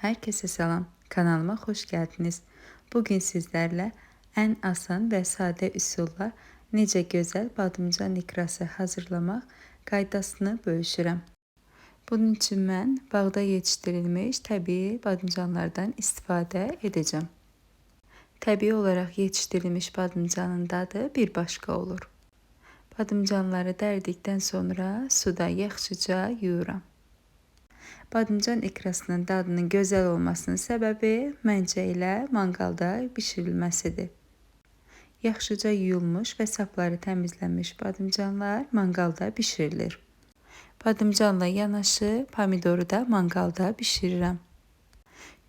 Herkese selam. Kanalıma hoş geldiniz. Bugün sizlerle en asan ve sade üsulla necə gözəl badımcan ikrası hazırlamaq qaydasını bölüşürəm. Bunun için mən bağda yetiştirilmiş təbii badımcanlardan istifadə edeceğim. Təbii olaraq yetiştirilmiş badımcanın dadı bir başqa olur. Badımcanları dərdikdən sonra suda yaxşıca yuyuram. Badımcan ikrasının dadının gözəl olmasının səbəbi məncə elə manqalda bişirilməsidir. Yaxşıca yuyulmuş və sapları təmizlənmiş badımcanlar manqalda bişirilir. Badımcanla yanaşı pomidoru da manqalda bişirirəm.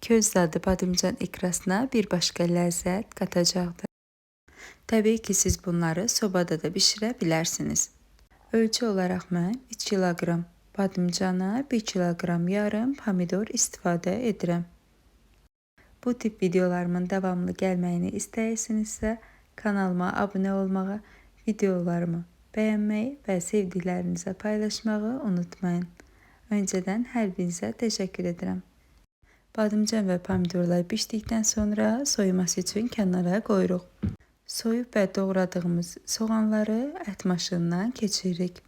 Köz dadı badımcan ikrasına bir başqa ləzzət qatacaqdır. Təbii ki, siz bunları sobada da bişirə bilərsiniz. Ölçü olaraq mən 3 kiloqram badımcana 1 kiloqram yarım pomidor istifadə edirəm. Bu tip videolarımın davamlı gəlməyini istəyirsinizsə, kanalıma abunə olmağı, videolarımı bəyənməyi və sevdiklərinizə paylaşmağı unutmayın. Öncədən hər birinizə təşəkkür edirəm. Badımcan və pomidorlar bişdikdən sonra soyuması üçün kənara qoyuruq. Soyub və doğradığımız soğanları ət maşınından keçiririk.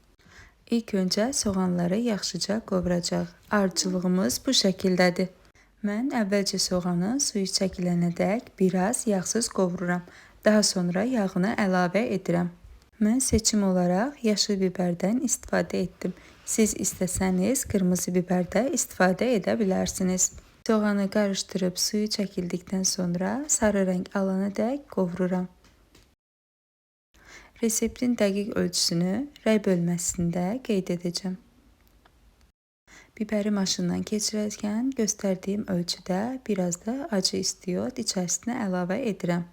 İlk öncə soğanları yaxşıca qovuracaq. Ardıcıllığımız bu şəkildədir. Mən əvvəlcə soğanın suyu çəkilənədək biraz yağsız qovururam. Daha sonra yağını əlavə edirəm. Mən seçim olaraq yaşıl biberdən istifadə etdim. Siz istəsəniz qırmızı biber də istifadə edə bilərsiniz. Soğanı qarışdırıb suyu çəkildikdən sonra sarı rəng alana dək qovururam. Reseptin dəqiq ölçüsünü rəy bölməsində qeyd edəcəm. Biberi maşından keçirərkən göstərdiyim ölçüdə biraz da acı istiot içərisinə əlavə edirəm.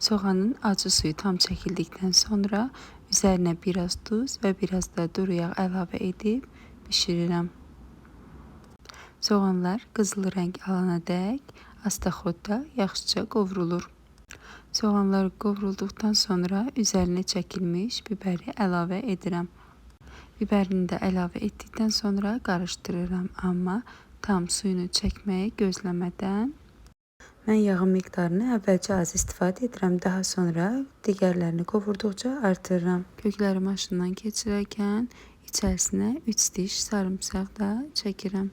Soğanın acı suyu tam çəkildikdən sonra üzərinə biraz duz və biraz da duru yağ əlavə edib bişirirəm. Soğanlar qızılı rəng alana dək astaxodda yaxşıca qovrulur. Soğanlar qovrulduqdan sonra üzərinə çəkilmiş biberi əlavə edirəm. Biberini də əlavə etdikdən sonra qarışdırıram, amma tam suyunu çəkməyi gözləmədən. Mən yağın miqdarını əvvəlcə az istifadə edirəm, daha sonra digərlərini qovurduqca artırıram. Kökləri maşından keçirərkən içərisinə 3 diş sarımsaq da çəkirəm.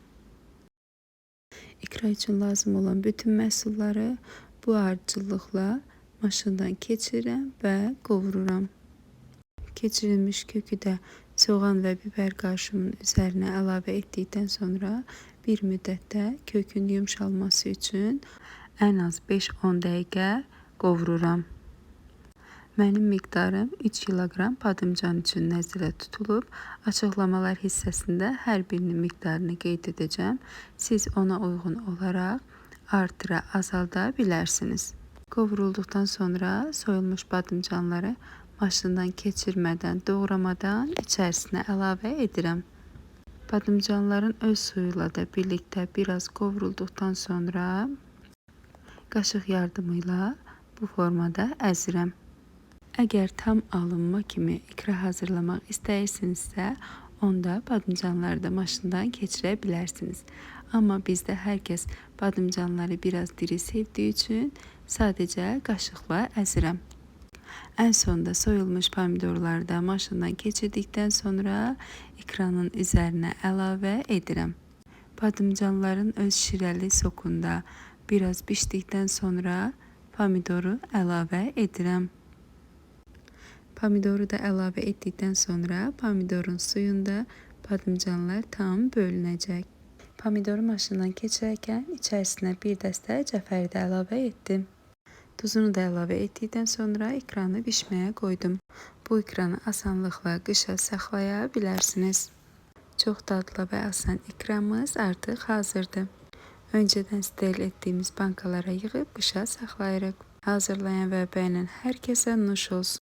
İkra üçün lazım olan bütün məhsulları bu ardıcıllıqla maşından keçirirəm və qovururam. Keçirilmiş kökü də soğan və biber qarışımının üzərinə əlavə etdikdən sonra bir müddətdə kökün yumşalması üçün ən az 5-10 dəqiqə qovururam. Mənim miqdarım 3 kiloqram badımcan üçün nəzərdə tutulub. Açıqlamalar hissəsində hər birinin miqdarını qeyd edəcəm. Siz ona uyğun olaraq artıra, azalda bilərsiniz. Qovrulduqdan sonra soyulmuş badımcanları maşından keçirmədən, doğramadan içərisinə əlavə edirəm. Badımcanların öz suyuyla da birlikdə biraz qovrulduqdan sonra qaşıq yardımıyla bu formada əzirəm. Əgər tam alınma kimi ikra hazırlamaq istəyirsinizsə, onda badımcanları da maşından keçirə bilərsiniz. Amma bizdə hər kəs badımcanları biraz diri sevdiyi üçün sadəcə qaşıqla əzirəm. Ən sonda soyulmuş pomidorları da maşından keçirdikdən sonra ikranın üzərinə əlavə edirəm. Badımcanların öz şirəli sokunda biraz bişdikdən sonra pomidoru əlavə edirəm. Pomidoru da əlavə etdikdən sonra pomidorun suyunda badımcanlar tam bölünəcək. Pomidoru maşından keçirərkən içərisinə bir dəstə cəfəri də əlavə etdim. Duzunu da əlavə etdikdən sonra ikranı bişməyə qoydum. Bu ikranı asanlıqla qışa saxlaya bilərsiniz. Çox dadlı və asan ikramız artıq hazırdır. Öncədən steril etdiyimiz bankalara yığıb qışa saxlayırıq. Hazırlayan və bəyənən hər kəsə nuş olsun.